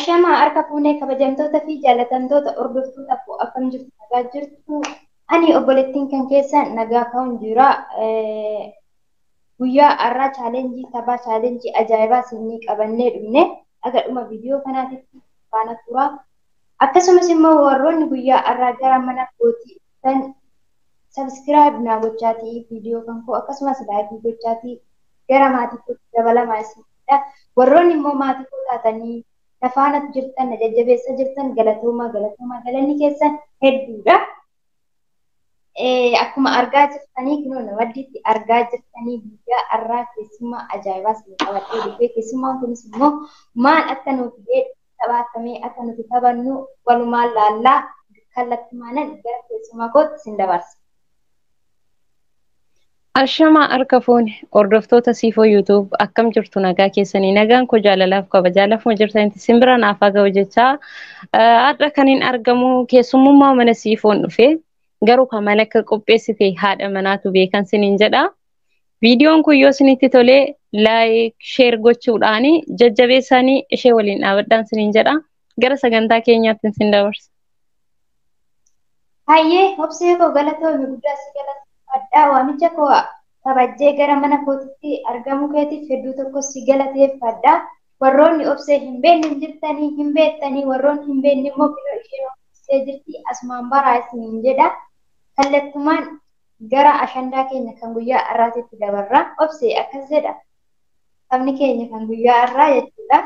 Ashamaa harka fuunee kabajamtoota fi jaalatamtoota hordoftoota koo akkam jirtu nagaa jirtu. Ani obboleettiin kan keessan nagaa ka'uun jira. Guyyaa har'aa chaalenjii taphaa chaalenjii ajaa'ibaa isinii qabannee dhufne aga dhuma viidiyoo kanaatitti faana tura. Akkasumas immoo warroonni guyyaa har'aa gara mana kootii dhuftan sabiskiraayib naa gochaatii viidiyoo kan koo akkasumas laayikii gochaatii gara maatii kootti dabalamaa isinidha. Warroonni immoo maatii koo taatanii na faana jirtan na jajjabeessa jirtan galatoomaa galatoomaa galanni keessan hedduudha. Akkuma argaa jirtanii kunoo na maddiitti argaa jirtanii guyyaa har'aa keessummaa ajaa'ibaa isin qabadhee dhufe. Keessummaan kunis immoo maal akka nuti fidee tapha akkamii akka nuti taphannu walumaan laallaa kallattimaanan gara keessummaa kootti isin dabarsa. Ashamaa harka fuune hordoftoota Siifoo YouTube akkam jirtu nagaa keessanii nagaan koo jaalalaaf kabajaa lafuma jirtanitti simbira naaf haa ga'u jechaa har'a kan hin argamu keessummummaa mana Siifoon dhufe garuu kan mana akka qopheessite haadha manaatu beekan siniin jedha. Viidiyoon kun yoo isinitti tolee laayik sheer gochuudhaan jajjabeessanii ishee waliin dhaabadhaan siniin jedha. Gara sagantaa keenyaatti sin dabarsa. Hayyee obsee koo galatoomi guddaa si galateeffadha. Waamicha koo kabajjee gara mana kootitti argamuu keetiif hedduu tokko si galateeffadha. Warroonni obsee hin beekne jirtanii hin beektanii warroonni hin beekne immoo kunoo isheen obsee jirti asumaan baraa isiniin jedha. Kallattumaan gara ashandaa keenya kan guyyaa har'aatitti dabarra. Obsee akkas jedha. Taphni keenya kan guyyaa har'aa jechuudha.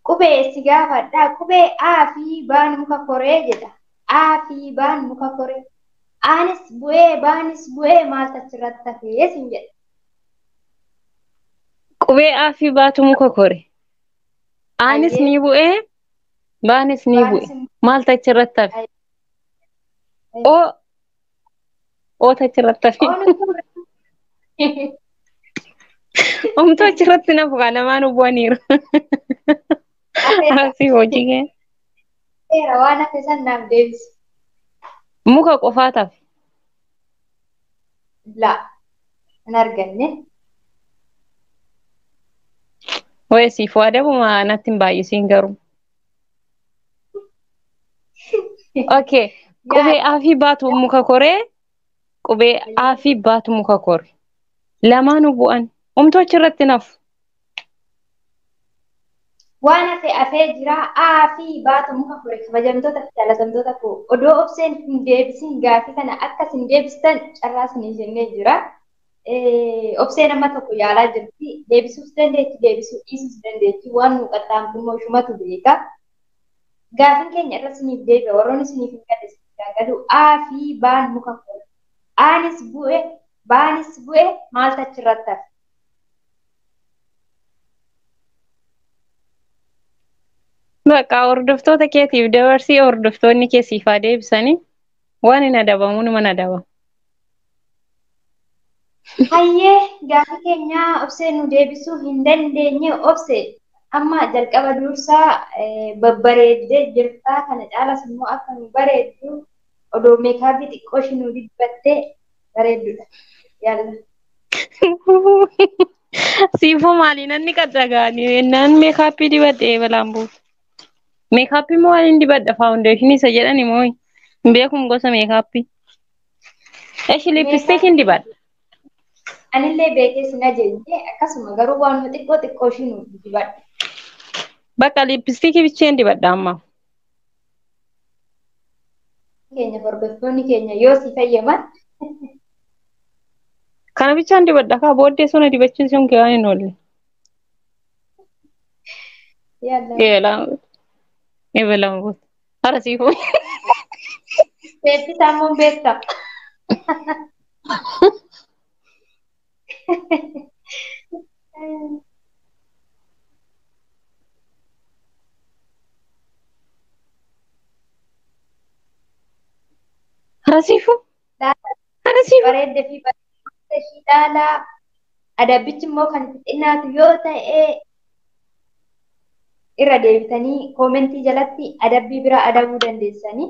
Qubee si gaafadha. Qubee A fi B'n muka koree jedha. A fi B'n muka koree. Aanis bu'ee B'nis bu'ee maaltu achirratti hafee siin jedha. Qubee A fi B'tu muka kore. Aanis ni bu'ee B'nis ni bu'e. Maaltu achirratti hafe? O O'tu achirratti hafe. Omtuu achirratti na bu'aa lamaan bu'aniiru. Asii hojii kee. Seera waan hafe san naaf deebisi. Muka qofaa tafe. Laa hin arganne. Wayii siif waa dabuma natti hin baay'isiin garuu. Okay. Qubee A fi B'tu muka koree. Qubee A fi B'tu muka kore. Lamaanuu bu'an. Omtuu achirratti nafu. Waan hafe hafee jira A fi B'tu muka kore kabajamtoota fi jaalatamtoota koo odoo obseen hin deebisin gaafii kana akkas hin deebistan carraa isinii jennee jira. Obseen amma tokko yaalaa jirti. Deebisuus dandeetti, deebisuu dhiisuus dandeetti. Waan nu qaxxaamtu immoo ishumatu beeka. Gaafiin keenya irra isiniif deebi'a. Warroonni isiniif hin galle isiniif galu. A fi B'n muka kore. Aanis bu'e, B'nis bu'e maaltu achirratti hafe? Bakka hordoftoota keetiif dabarsii hordoftoonni kee siif haa deebisanii waan hin adabamu numa adabamu. Hayyee gaafii keenya obsee nu deebisuu hin dandeenye obsee amma jalqaba dursaa babbareeddee jirtaa kana caalas immoo akka nu bareeddu odoo meekaappii xiqqoo ishii nu dibbattee bareeddudha. Yalla. Siifoo maali namni qaxxagaanii naan meekaappii dibadhee balaan buusu. Meekaappii moo waan hin dibadha faawundeeshinii isa jedhani moo hin beekum gosa meekaappii. Eshi liippistikiin dibadha. Anillee beekee sin ajajne akkasuma garuu waan nu xiqqoo xiqqoo ishii nu dibadha. Bakka liippistikii bicheen dibadha amma. Keenya hordoftoonni keenya yoo si fayyaman. Kana bichaan dibadha kaa booddee sona dibachiisuun kee waan hin oolle. Yalla. Ebelaan buutu. Hara siifuu. Beeksisaa immoo beekta. Hara siifuu. Hara siifuu. Bareedda fi bareedda ishii ilaalaa. Adabbichi immoo kan itti xinnaatu yoo ta'e irra deebitanii koomentii jalatti adabbii biraa adabuu dandeessanii.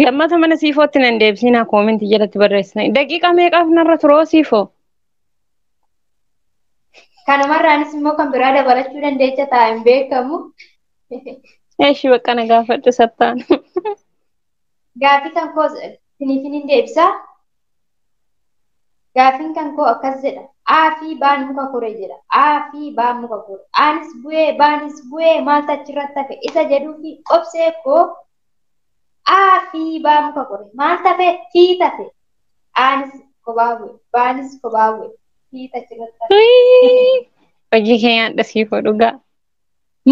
Lammata mana siifootti nan deebisinaa koomentii jalatti barreessina. Daqiiqaa meeqaaf narra turoo siifoo? Kanumarraanis immoo kan biraa dabalachuu dandeecha ta'a hin beekamu. Eeshi bakka na gaafadhu sattaan. Gaaffii kan koo siniifin hin deebisaa. Gaaffiin kan koo akkas jedha. A fi baan muka koree jedha. A fi baan muka koree. Aanis bu'ee baanis bu'ee maaltu achirratti hafe isa jedhuu fi qobsee koo A fi baan muka koree. Maal tafe fi tafe. Aanis kophaa bu'e baanis kophaa bu'e fi achirratti hafe. Hojii kee nyaadha siifoo dhugaa.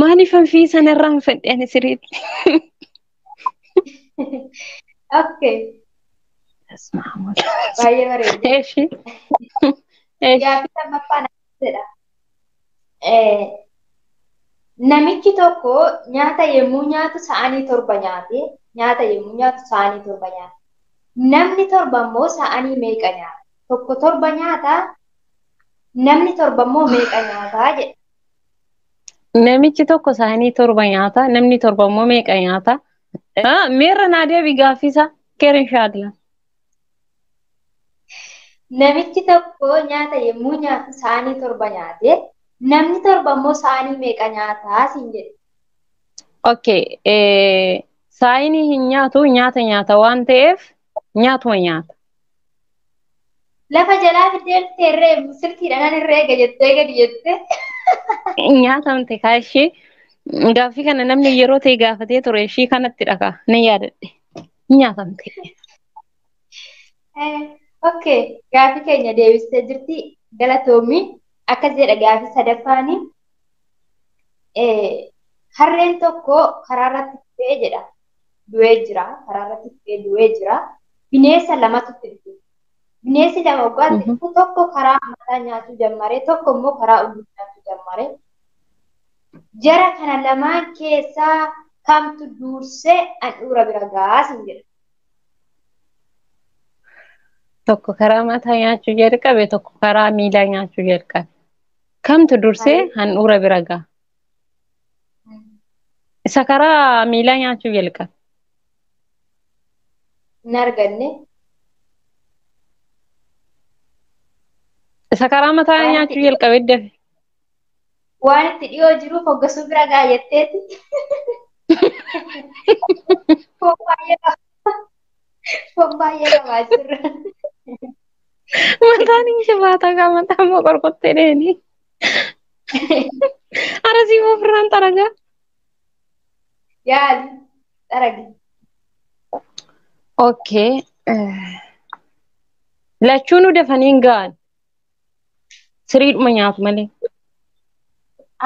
Maaliifan fi sanarraan fedhe ani siriitti? Okay. Baay'ee bareeda. Eeshi. Gaaffii lammaffaan akkas jedha. Namichi tokko nyaata yommuu nyaatu sa'anii 7 nyaate, nyaata yommuu nyaatu sa'anii 7 nyaate. Namni 7 immoo sa'anii meeqa nyaata? Tokko 7 nyaata, namni 7 immoo meeqa nyaataa jedha. Namichi tokko sa'anii 7 nyaata, namni 7 immoo meeqa nyaata? Meerra naa deebi gaaffisa. Keer inshaalla. Namichi tokko nyaata yommuu nyaatu sa'anii 7 nyaate, namni 7 immoo sa'anii meeqa nyaataa siin jedhe. Okay, saayinii hin nyaatu nyaata nyaata waan ta'eef nyaatuma nyaata. Lafa jalaa fiddee herree silkiidhaan herreega jettee gadi jettee. Nyaatamte kaashee gaaffii kana namni yeroo ta'e gaafatee ture ishii kanatti dhagaa ni yaadadhe. Nyaatamte. Okay, gaaffii keenya deebistee jirti galatoomi. Akkas jedha gaaffii sadaffaani. Harreen tokko karaa irratti kufee jedha. Du'ee jira. Karaa irratti kufee du'ee jira. Bineensa lamatu itti dhufe. Bineensi lama waggaatti dhufu tokko karaa mataa nyaachuu jammare, tokko immoo karaa olii nyaachuu jammare. Jara kana lamaan keessaa kamtu dursee handhuura bira gahaa siin jedha. Tokko karaa mataa nyaachuu jalqabe, tokko karaa miilaa nyaachuu jalqabe. Kamtu dursee handhuura bira gaha? Isa karaa miilaa nyaachuu jalqabe. Hin arganne. Isa karaa mataa nyaachuu jalqabe dafe. Waan itti dhiyoo jiruuf hoggasuu bira gaha jetteeti. Foon baay'ee qaba. Foon baay'ee qaba asirra. Mataan hin jabaata gaa mataa immoo qorqottee dheeni. Ara siif ofirraan xaragaa. Yaali xaragi. Okay. Lachuunuu dafanii hin ga'an. Siriidhuma nyaatu malee.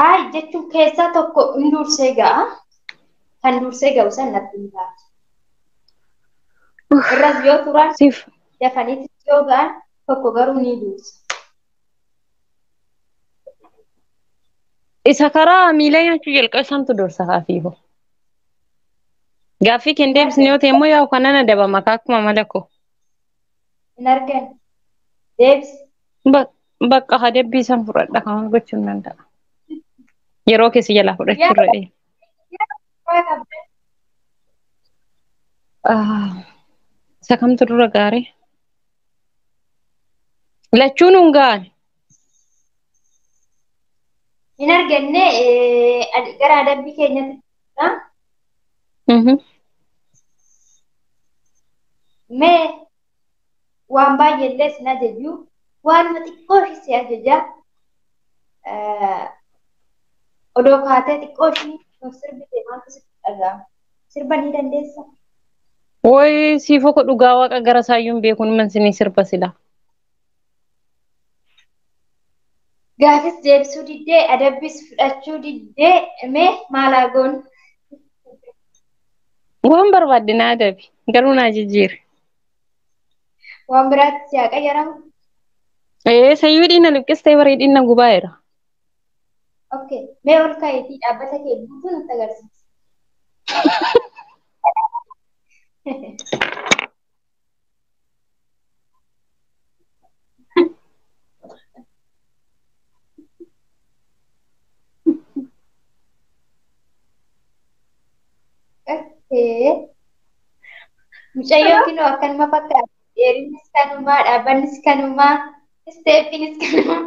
Ayi jechuun keessaa tokko hin dursee ga'a. Kan dursee ga'u san natti hin taatu. Irras yoo turan dafaniitis yoo ga'an tokko garuu ni dursa. Isa karaa miila nyaachuu jalqabe santu dursa kaafiifo. Gaaffii kee hin deebisne yoo ta'e immoo yaa'u kanan adabama akkuma mala koo. Hin argan. Deebisi. Bakka adabbii san fudhadha kan gochuu hin danda'a. Yeroo keessa jalaa fudhachuu irra deema. Isa kamtu dura gaarii? Lachuun hin ga'an. Hin arganne gara adabbii keenyatti. Mee waan baay'eellee sin ajaju waanuma xiqqoo ishii si ajaja. Odoo kaatee xiqqoo ishii nuuf sirbite maaltu sitti dhaga'ama? Sirba ni dandeessaa? Woy siifoo ko dhugaa waaqa gara saayyuun beekuun mansinii sirba sila. Gaafis deebisuu diddee adabbis fudhachuu diddee mee maal haa goonu? Waan barbaadde naa adabi garuu naa jijjiiri. Waan biraatti si haa qayyaramu? Sayyuu dhiina luqqistee bareedina gubaa'eera. Okay, mee ol ka'iitii dhaabbata kee guutuu nutti agarsiisi. Okay. Mucayyoon kinoo akkanuma fakkaata. Dheerinnis kanumaa, dhaabbannis kanumaa, isteeppiinis kanumaa.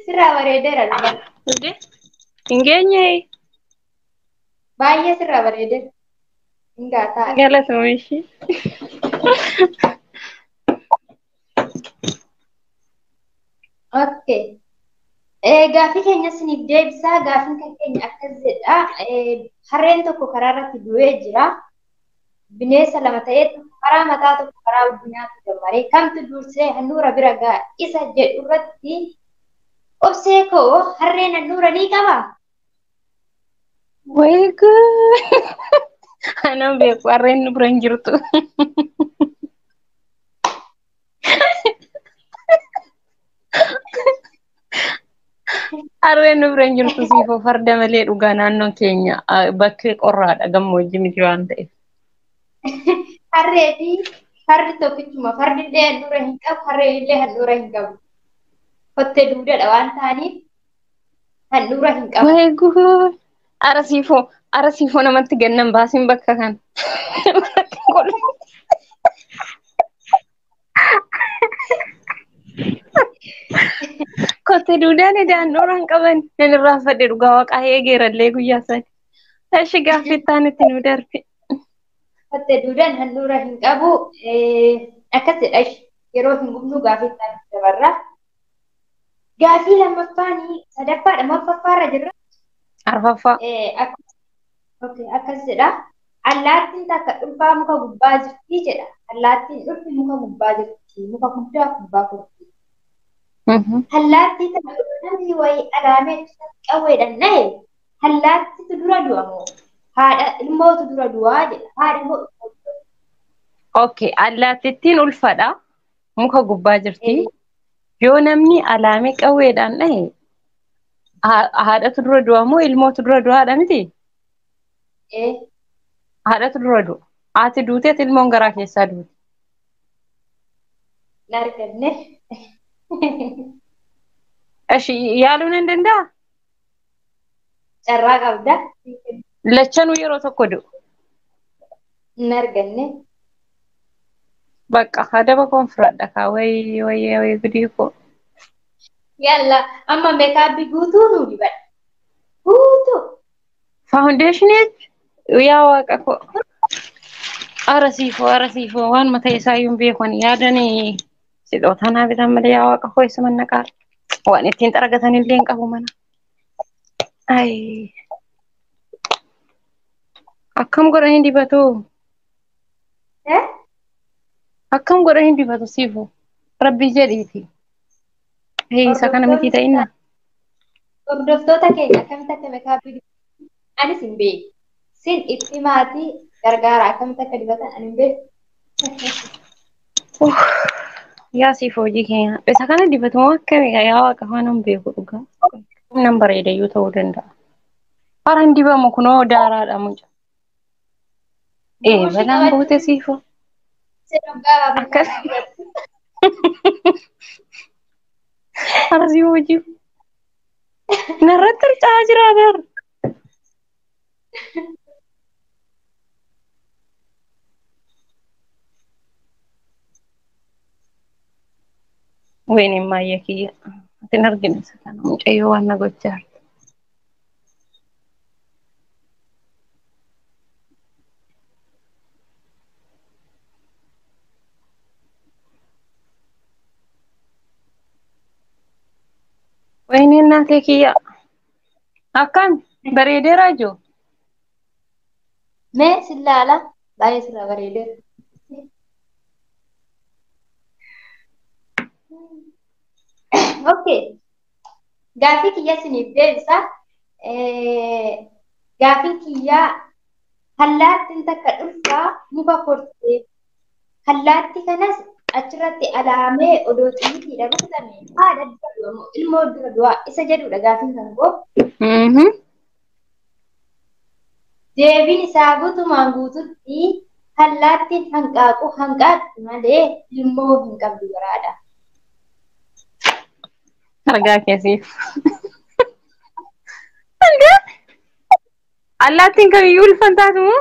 Sirraa bareedeera dhugaa. Hin geenye. Baay'ee sirraa bareedeera. Hin gaataa. Galatuma ishee. Okay. Gaaffii keenya isiniif deebisaa. Gaaffiin kan keenya akkas jedha. Harreen tokko karaa irratti du'ee jira. Bineensa lama ta'ee tokko karaa mataa tokko karaa guddinaatu dabaree kamtu dursee handhuura bira ga'a isa jedhu irratti obsee koo harreen handhuura ni qabaa? Wayi guud! Anaan beeku harreen nu bira hin jirtu. Harreen nu bira hin jirtu siifoo farda malee dhugaa naannoon keenya bakkee qorraadha gammoojjii miti waan ta'eef. Harree fi fardi tokkichuma. Fardi illee handhuura hin qabu, harreen illee handhuura hin qabu. Kottee duudadha waan ta'aniif handhuura hin qabu. Wayi guud! Ara siifoo ara siifoo namatti gannan baasiin bakka kana. Kottee duudaan edee handhuura hin qaban. Nan irraanfadhe dhugaa waaqaa eegeerallee guyyaa sani. Eshi gaaffii itti itti nu darbe. Kottee duudaan handhuura hin qabu. Akkas jedha yeroo hin gubnu gaaffii itti dabarra. Gaaffii lammaffaanii sadaffaadha moo arfaffaarra jirra? Arfaffaa. Akkas jedha. Allaattiin takka dhulfaa muka gubbaa jirti jedha. Allaattiin dhulfi muka gubbaa jirti. Muka guddaa gubbaa korti. Allaattii tana namni wayii alaamee qawweedhaan dhahe allaattiitu dura du'a moo haadha ilmootu dura du'aa jedha. Haadha moo ilmootu dura du'a? Okay, allaattittiin ulfadha. Muka gubbaa jirti. Yoo namni alaamee qawweedhaan dhahe haadhatu dura du'a moo ilmootu dura du'aadha miti? Haadhatu dura du'a. Haati duuteet ilmoon garaa keessaa duuti. Hin arganne. Eshi yaaluun hin danda'a? Carraa qabda. Lachanuu yeroo tokko du'u. Hin arganne. Bakka adaba koon fudhadha kaa wayii wayii wayii gudii koo. Yalla amma meekaappii guutuu nuu dibadha. Guutuu. Faawundeeshinii yaa waaqa koo. Ara siifoo ara siifoo waan mataa isaa iyyuu hin beekan yaadanii sidhootaa naa bitan malee yaa waaqa koo isa manna qaala. Waan ittiin xaragatan illee hin qabu mana. Ayi. Akkam godhanii dibatu? Akkam godhanii dibatu siifoo? Rabbii jedhiiti. Isa kana miti ta'inna. Hordoftoota keenya akkamitti akka meekaappii dibatan anis hin beeku. Sin itti maatii gargaara akkamitti akka dibatan ani hin beeku. Yaa siifoo hojii keenya. Isa kana dibatu moo akkami yaa waaqa waan hin beeku dhugaa. Nan bareedayyuu ta'uu danda'a. Hara hin dibamu kunoo daaraadha mucaa. Balaan buute siifoo. Akkas. Hara siifoo hojii. Narratti harca'aa jira bar. Wayne maayya kiyya. Ati hin argine isa kana mucayyoo waan na gochaa jirtu. Wayne naatee kiyya. Akkam bareedeeraa jiru? Mee sin laala baay'ee sirraa bareedeera. Okay. Gaaffii kiyya isiniif deebisa. Gaaffiin kiyyaa allaattiin takka dhulfaa muka kortee allaattii kanas achirratti alaamee odoo xiyyiitiidha rukutame haadha dura du'a moo ilmoo dura du'a isa jedhudha gaaffiin kan koo. Deebiin isaa guutumaan guututti allaattiin hanqaaquu hanqaaqti malee ilmoo hin qabdu garaadha. Argaa keessiif. Allaattiin kamiyyuu ulfa hin taatu moo?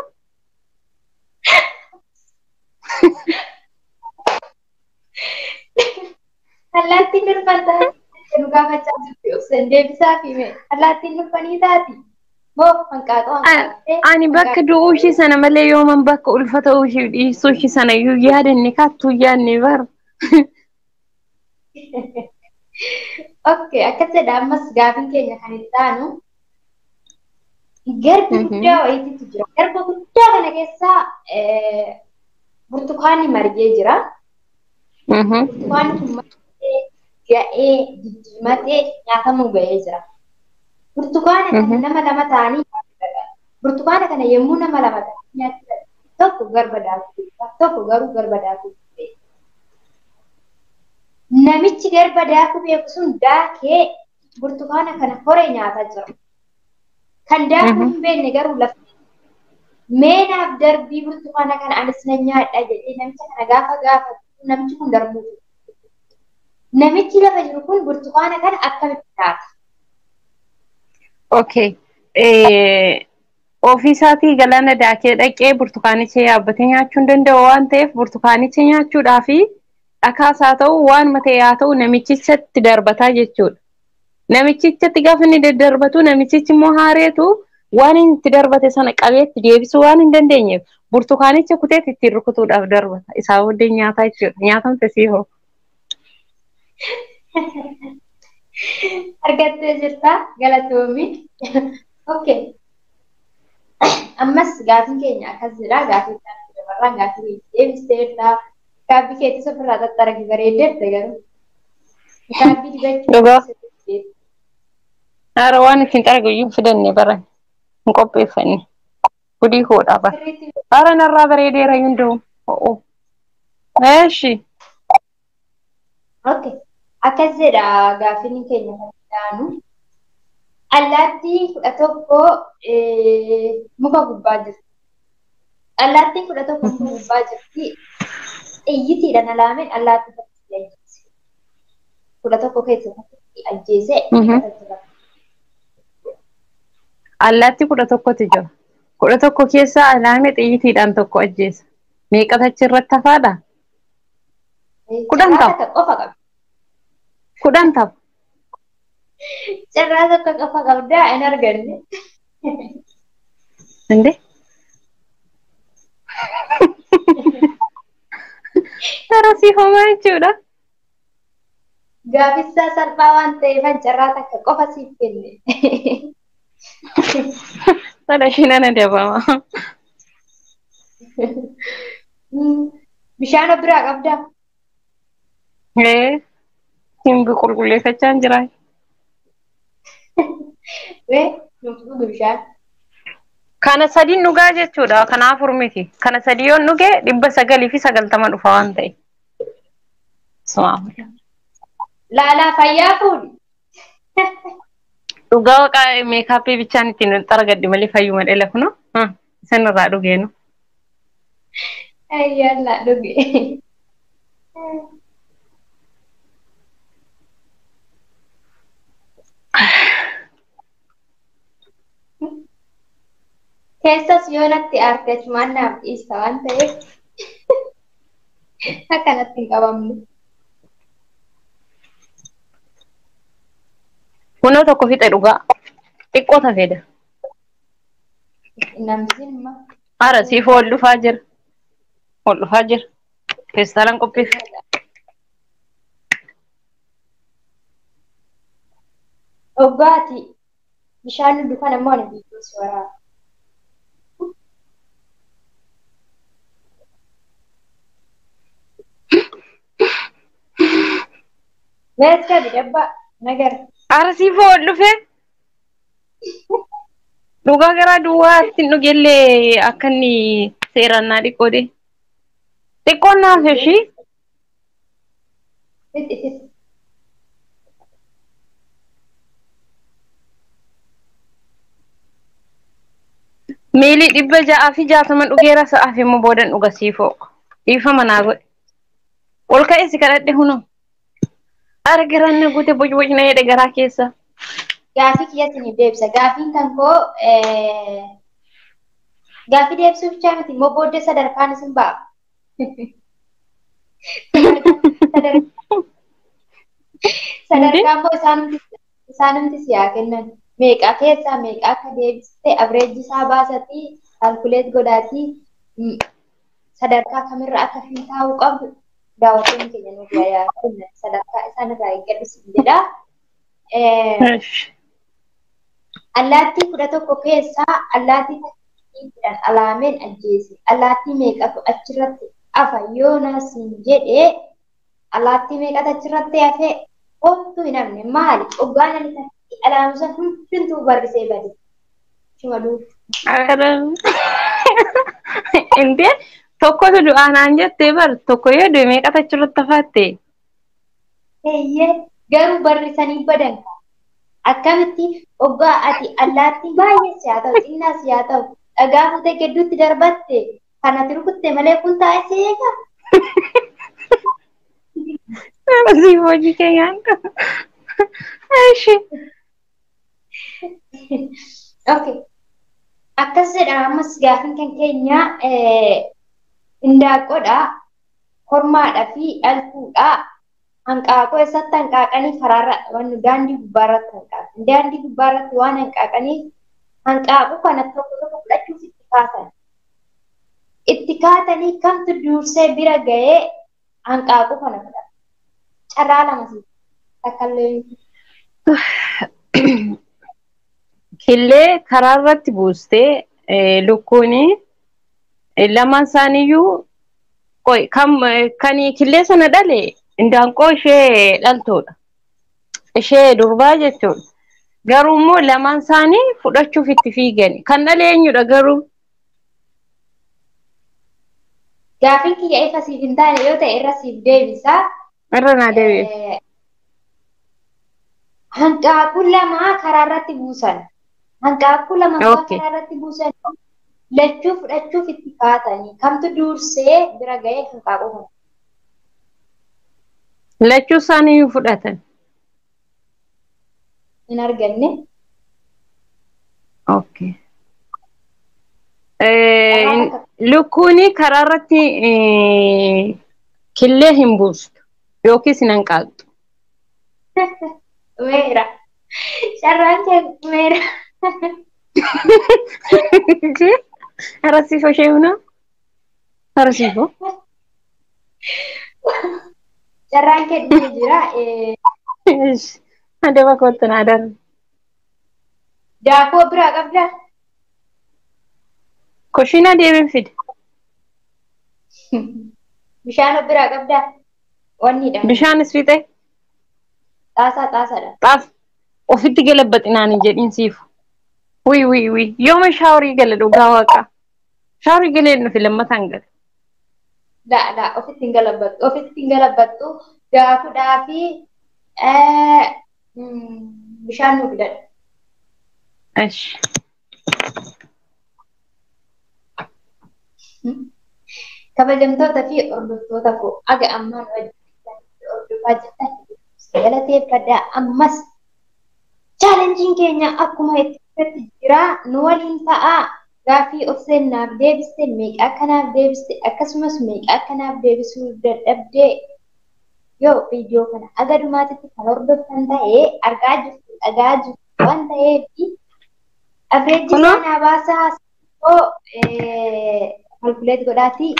Allaattiin dhulfan taati nu gaafachaa jirti obseen deebisaa fi mee allaattiin dhulfanii taati moo hanqaaquu hanqaaqtee? Ani bakka du'uu ishii sana malee yooman bakka ulfa ta'uu ishii dhiisuu ishii sana iyyuu yaadanne kaattuu yaadne bara. Okay, akkas jedha ammas gaafiin keenya kan itti aanu garbi guddaa wayiitu jira. Garba guddaa kana keessa burtukaanni margee jira. Burtukaanni kun margee ga'ee diddiimatee nyaatamuu ga'ee jira. Burtukaana kana nama lama ta'anii nyaachuu dhaqan. Burtukaana kana yommuu nama lama ta'anii nyaachuu dhaqan tokko garba daakuu beeka, tokko garuu garba daakuu beeka. Namichi garba daakuu beeku sun daakee burtukaana kana horee nyaataa jira. Kan daakuu hin beekne garuu lafa meenaaf darbii burtukaana kana anis nan nyaadha jedhee namicha kana gaafa gaafatu namichi kun darbuu. Namichi lafa jiru kun burtukaana kana akkamitti nyaata? Okay. Ofiisaatii galaana daakee dhaqee burtukaanicha yaabbatee nyaachuu hin danda'u waan ta'eef burtukaanicha nyaachuudhaa fi dhakaas haa ta'u waanuma ta'e haa ta'u namichichatti darbataa jechuudha. Namichichatti gaafa inni daddarbatu namichichi immoo haareetu waan inni itti darbate sana qabeetti deebisuu waan hin dandeenyeef burtukaanicha kuteetti ittiin rukutuudhaaf darbata. Isaa booddee nyaataa jechuudha. Nyaatamte siifoo. Argattee jirta galatoomi. Okay. Ammas gaafiin keenya akkas jedha. Gaafii itti dabarraa gaafii deebisteerta. Gaabbii keetti ofirraa xaxxaragi bareedeerta garuu. Gaabbii dibachuu. Dhugaa. Haara waan ittiin xaragu iyyuu hin fidanne baran. Hin qopheeffanne. Gudii koodhaa bara. Haara narraa bareedeera hunduu. Ho'u. Eeshi. Okay. Akkas jedha gaafiin keenya kan itti aanu. Allaattiin 11 muka gubbaa jirti. Allaattiin 11 muka gubbaa jirti. Iyyitiidhaan alaameen allaattii tokko ajjeese. 11 keessa tokko ajjeese. Allaattii 11tu jira. 11 keessaa alaamee xiyyitiidhaan tokko ajjeesa. Meeqatu achirratti hafaadha? 10 ta'a. Qofa qaba. 10 ta'a. Carraa tokko qofa qabdaa hin arganne. Indee? Tara siifamaa jechuudha. Gaaffisaa salphaa waan ta'eef carraa takka qofa siif kenne. Sana isheen ana dabama. Bishaan of biraa qabdaa? Ee, hin qulqulleeffachaa hin jiraa. Wee, nuuf dhugu bishaan. Kana sadiin dhugaa jechuudha. Kana afur miti. Kana sadii yoon dhuge 990 dhufa waan ta'e. Laalaa fayyaa fuudhi. Dhugaa waaqaa meekaappii bichaan ittiin xaragaddi malee fayyuma dhala kunoo. Isin irraa dhugeenu. Ayyaalaa dhuge. Keessas yoo natti aarte achumaan naaf dhiista waan ta'eef akka natti hin qabamne. Kunoo tokko fixe dhugaa. Xiqqoo tafeedha. Namni immoo. Haara siifoo ol dhufaa jira. Ol dhufaa jira. Feestaalaan qopheef. Dhugaatii bishaan nu dhufan ammoo ani biyyoo si waraaba. Meeshaa bidhabbaa nagar. Haara siifoo ol dhufee. Dhugaa garaa duwwaa ittiin dhugellee akka inni seeraan naa dhiqoodhe. Xiqqoon naaf ishii. Miilii 660 dhugeera sa'aaf immoo boodan dhuga siifoo. Dhiifama naa godhe. Ol ka'ee si kadhadhe hunoo. Ara garaan na guute boci boci na jedhe garaa keessa. Gaafii kiyyatti ni deebisa. Gaafiin kan koo gaafii deebisuuf chaa miti immoo booddee sadarkaan isin ba'a. Sadarkaa immoo isaanumti si haa kennan. Meeqa keessaa meeqa akka deebiste average isaa baasatii calculate godhaatii sadarkaa kamirra akka fi taa'uu qabdu daawwattoonni keenya nuuf yaa kennan sadarkaa isaan irraa eeggadhu siin jedha. Allaattii 11 keessaa allaattii takkiidhaan alaameen ajjeese. Allaattii meeqatu achirratti hafa yoona siin jedhee allaattii meeqatu achirratti hafe homtuu hin hafne maali? Hoggaan ani takkiitti alaamu san hundumtuu barrisee bade. Shuma duuba. Intee tokkotu du'aa naan jettee bar tokko yoo du'e meeqatu achirratti hafaatte? Eeyyee garuu barrisanii badan. Akkamitti hoggaa ati allaattii baay'ee si haa ta'u xinnaas si haa ta'u dhagaa fuutee gidduutti darbatte kan ati rukutte malee kun taa'ee si eega. Siif hojii kee nyaadhu. Ishi. Okay. Akkas jedha ammas gaafiin kan keenya indaaqqoodha, kormaadha fi dhaltuudha. Hanqaaquu eessatti hanqaaqanii karaarra wanni daandii gubbaarratti hanqaaqan. Daandii gubbaarratti waan hanqaaqaniif hanqaaquu kana tokko tokko fudhachuuf itti kaatan. Itti kaatanii kamtu dursee bira ga'ee hanqaaquu kana fudhata. Carraa lama siif takkallee. Killee karaarratti buustee lukkuun lamaan isaaniiyyuu kan killee sana dhale indaanqoo ishee dhaltuudha. Ishee durbaa jechuudha. Garuu immoo lamaan isaanii fudhachuuf itti fiigan. Kan dhale eenyudha garuu? Gaafiin kiyya ifa siif hin taane yoo ta'e irra siif deebisa. Irra naa deebi'e. Hanqaaquu lama karaa irratti buusan. Hanqaaquu lama karaa irratti buusan lachuu fudhachuuf itti kaatanii kamtu dursee bira ga'ee hanqaaquu kana. Lachuu isaanii fudhatan. Hin arganne. Okay. Lukkuun karaa irratti killee hin buustu yookiis hin hanqaaqxu. Meera. Carraan kee meera. Arasiifoo ishee huna? Arasiifoo. Carraan kee dhufee jira. Adaba kootu naa darbe. Daakuu biraa qabdaa? Koshiina deemee fide. Bishaan biraa qabdaa? Wannidha. Bishaanis fixe. Xaasaa xaasaadha. Xaas ofitti galabbaxinaan hin jedhin siifu. Wii wii wii yooma shaaworii gala dhugaa waaqa. Shaaworii galee nufi lammataan gala. La la ofitti hin galabbattu ofitti hin galabbattu daakuudhaa fi bishaan nuuf fidadhu. Esh. Kabajamtoota fi hordoftoota koo aga ammaan wajjin hordofaa jirtan galateeffadhaa ammas chaalenjiin keenya akkuma itti jira nu waliin ta'aa gaaffii obseen naaf deebiste meeqa akkanaaf deebiste akkasumas meeqa akkanaaf deebisuu dadhabdee yoo viidiyoo kana aga dhumaatitti kan hordoftan ta'ee argaa jirtu dhagaa jirtu waan ta'eef average isaa baasaa oo calculate godhaatii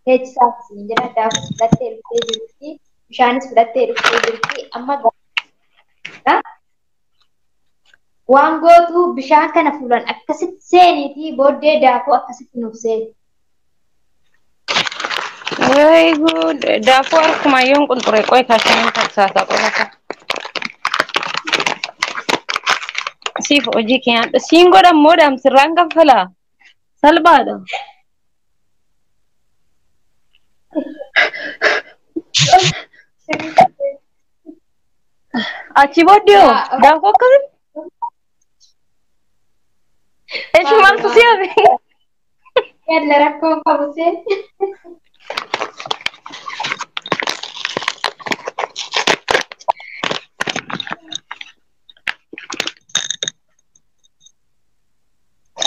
teechisaaf isin jedha daakus fudhattee dhuftee jirti bishaanis fudhattee dhuftee jirti amma waan gootu bishaan kana fuulan akkasitti seeniitii booddee daakuu akkasitti nuuf seeni. Wayi guud daakuu harkuma yoon qunxure qoy kaasanii tamsaasa qofa. Siif hojii kee nyaadhu. Siin godhan moo daamsirraan kaffalaa? Salphaadha. Achi booddee hoo daakuu akkasitti? Eeshi maaltu si hafe? Yalla rakkoon qabu seen.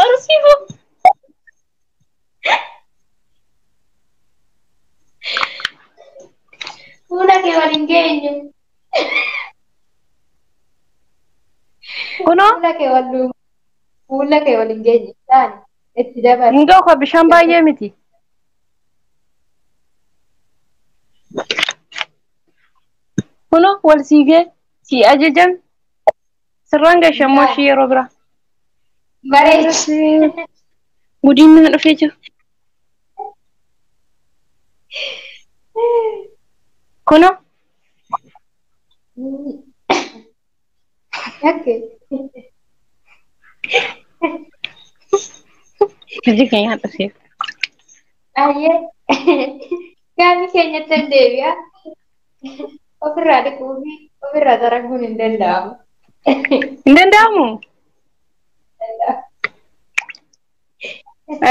Arsiifoo. wal hin geenyu. Kunoo. Fuula kee wal fuula kee wal hin geenyu. Taani itti dabali. Hin ga'u bishaan baay'ee miti. Kunoo wal siigee si ajajan sirraan gashammoo ishii yeroo biraa. Bareechi. Gudiin mana dhufee jira. Kunoo. Okay. Hojii keenya haadha. Ayyee. Gaaffii keenyatti hin deebi'a. Ofirraa dhiquu fi ofirraa daraguun hin danda'amu. Hin danda'amu?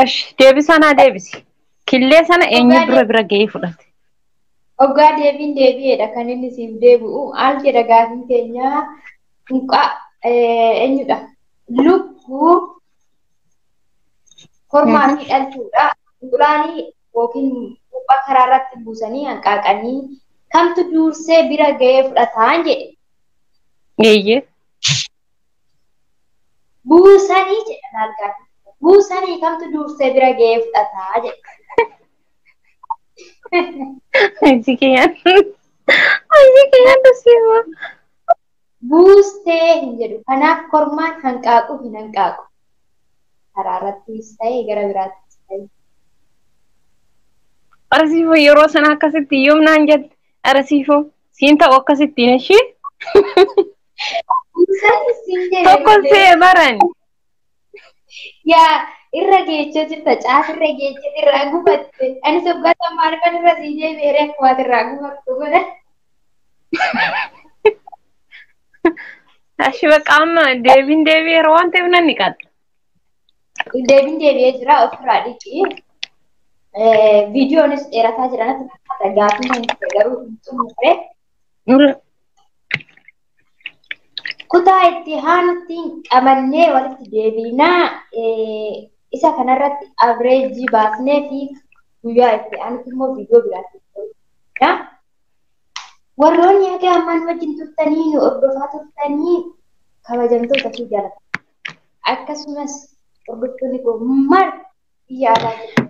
Ash, deebisaa naa deebisi. Killee sana eenyu dura bira ga'ee fudhate? Oggaa deebiin deebi'eedha kan inni siif deebi'u. Maal jedha gaaffiin keenyaa? Muqaa eenyudha? Lukkuu kormaa fi dhaltuudha. Inqulaanii yookiin buphaa karaa irratti buusanii hanqaaqanii kamtu dursee bira ga'ee fudhataan jedhe. Eeyyee. Buusanii jedha laal gaaffii. Buusanii kamtu dursee bira ga'ee fudhataa jedhe. Hojii keenyaan. Hojii keenyaan dursee. Buustee hin jedhu. Kanaaf kormaan hanqaaquu hin hanqaaqu. Karaa irrattis ta'e gara biraattis ta'e. Arasiifoo yeroo sana akkasitti yoomnaan jette arasiifoo siin ta'u akkasittiin ishee. Buusanii siin jedhe. Tokko see baran. Yaa irra geechee jirta caafirra geechee irraa gubatte. Anis waggaa maal irra sii deebi'ee akkuma irraa gubattu godha. Ashi bakka amma deebiin deebi'eera waan ta'eef nan dhiqadha. Deebiin deebi'ee jira ofirraa dhiqi. Viidiyoonis dheerataa jira natti fakkaata gaaffii kan ta'e garuu hin xumurre. Kutaa itti aanutti qabannee walitti deebinaa isa kanarratti avreejii baasnee fi guyyaa itti aanutti immoo viidiyoo biraatti. Warroonni haga ammaan wajjin turtanii nu hordofaa turtanii kabajamtoota fi jaalata. Akkasumas hordoftoonni koo mara biyya alaa jiru.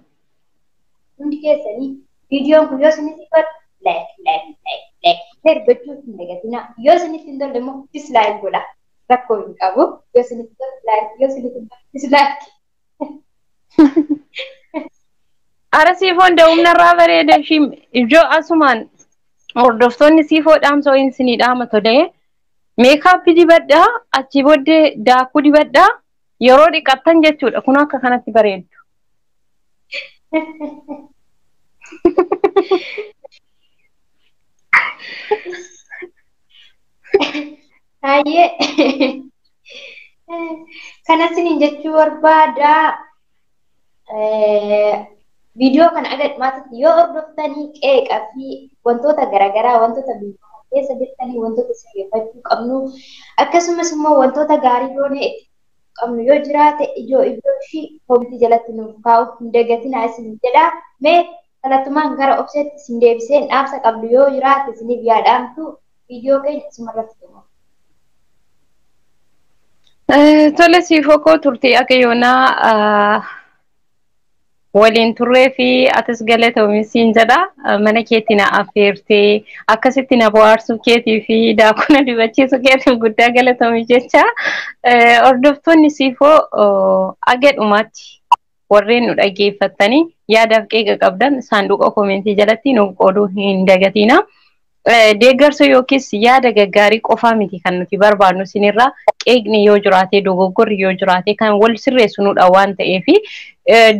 Hundi keessanii viidiyoon kun yoo isinitti tole like like like like share gochuu hin dagatinaa. Yoo isinitti hin tolle immoo dislike godhaa. Rakkoo hin qabu. Yoo isinitti tole like yoo isinitti hin tolle dislike. Arasiifoon da'umnarraa bareeda ishii ijoo asumaan hordoftoonni siifoo dhaamsa wayiin isinii dhaama tolee meekaappii dibadhaa achii booddee daakuu dibadhaa yeroo dhiqattan jechuudha kun akka kanatti bareeddu. Hayyee kanas isiniin jechuu barbaada. Viidiyoo kana aga dhumaatti yoo hordoftanii qeeqaa fi wantoota garaagaraa wantoota biyya keessa jirtanii wantoota sirreeffachuu qabnu akkasumas immoo wantoota gaarii goonee itti qabnu yoo jiraate ijoo iddoo ishii koomitii jalatti nuuf kaa'u hin dagatinaa isin jedha. Mee kallattumaan gara obseetti isin deebisee dhaamsa qabdu yoo jiraate isiniif yaadhaamtu viidiyoo keenya isumarratti xumura. Tole siifoo koo turte akka yoonaa waliin turree fi atis galatoomi siin jedha. Mana keetti na affeertee akkasitti na bohaarsuu keetii fi daakuu na dibachiisuu keetiif guddaa galatoomi jecha. Hordoftoonni siifoo aga dhumaatti warreen nu dhaggeeffattanii yaadaaf qeeqa qabdan saanduqa koomentii jalatti nuuf qooduu hin dagatina. Deeggarsa yookiis yaada gaggaarii qofaa miti kan nuti barbaadnu isinirraa qeeqni yoo jiraate dogoggorri yoo jiraate kan wal sirreessinudha waan ta'eef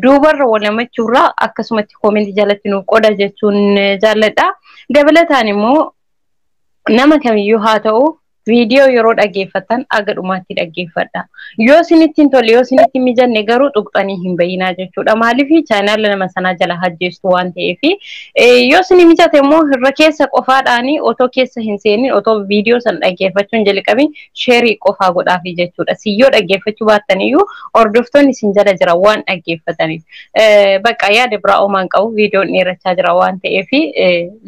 duubarra wal hamachuurraa akkasumatti koomentii jalatti nuuf qooda jechuun jaalladha. Dabalataan immoo nama kamiyyuu haa ta'u Viidiyoo yeroo dhaggeeffattan aga dhumaatti dhaggeeffadha. Yoo isinitti hin tolle, yoo isinitti hin mijanne garuu tuqxanii hin bayinaa jechuudha. Maaliif chaanaala nama sanaa jala hajjeessu waan ta'eef. Yoo isin mijate immoo irra keessa qofaadhaanii otoo keessa hin seenin, otoo viidiyoo sana dhaggeeffachuu hin jalqabin sheerii qofaa godhaafi jechuudha. Siyyoo dhaggeeffachuu baattaniyyuu hordoftoonni isin jala jira waan dhaggeeffataniif. Bakka yaada biraa omaan qabu, viidiyoon dheerachaa jira waan ta'eef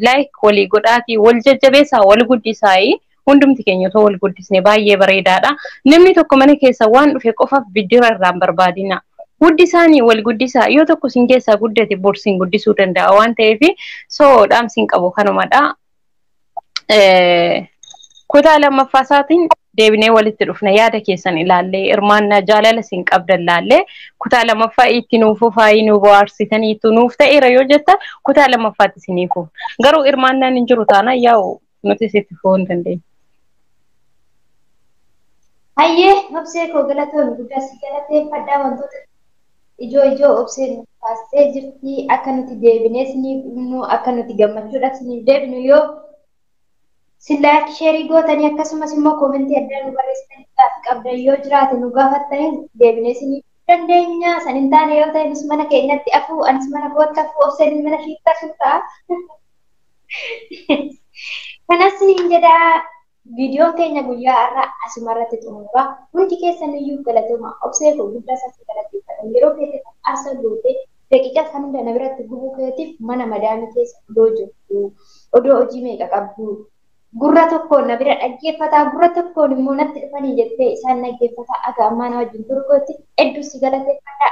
like walii godhaatii wal jajjabeessaa, wal guddisaayii. Hundumti keenya otoo wal guddisne baay'ee bareedaadha. Namni tokko mana keessa waan dhufe qofaaf biddira irraan barbaadina. Guddisaanii wal guddisaa. Yoo tokko sin keessaa guddate borsiin guddisuu danda'a waan ta'eef, so dhaamsiin qabu kanumadha. Kutaa lammaffaa isaatiin deebinee walitti dhufna. Yaada keessan ilaallee, hirmaannaa jaalala isin qabdan laallee, kutaa lammaffaa itti nuuf fufaa, nu bohaarsitanii itti nuuf ta'eera yoo jettan kutaa lammaffaatti isinii fufu. Garuu hirmaannaan hin jiru taanaan yaa'u nuti itti fufuu hin dandeenyu. Hayyee, Obsee koo, galatoon guddaa si galateeffadhaa. Wantoota ijoo ijoo Obseen nuuf kaastee jirti. Akka nuti deebinee isiniif dhufnu, akka nuti gammachuudhaaf isiniif deebinu yoo sin like, share gootanii, akkasumas immoo comment addaa nu barreessitanii, gaaffii qabdan yoo jiraate nu gaafattanii deebinee isiniif dandeenya. San hin taane yoo ta'e nus mana keenyatti afuu, anis mana kootti afuu, Obseen mana ishiitti afuu ta'a. Kanas niin jedhaa, viidiyoon keenya guyyaa har'aa asuma irratti xumura. Hundi keessan iyyuu galatooma. Obsee koo, guddaa isaatti galateeffadha. Yeroo keetti aarsa gootee daqiiqaa kan hunda na biratti gubuu keetiif, mana madaamii keessa odoo jirtu, odoo hojii meeqa qabdu, gurra tokkoon na bira dhaggeeffataa, gurra tokkoon immoo natti dhufanii jettee isaan dhaggeeffataa aga ammaa na wajjin turuu kootti hedduu si galateeffadha.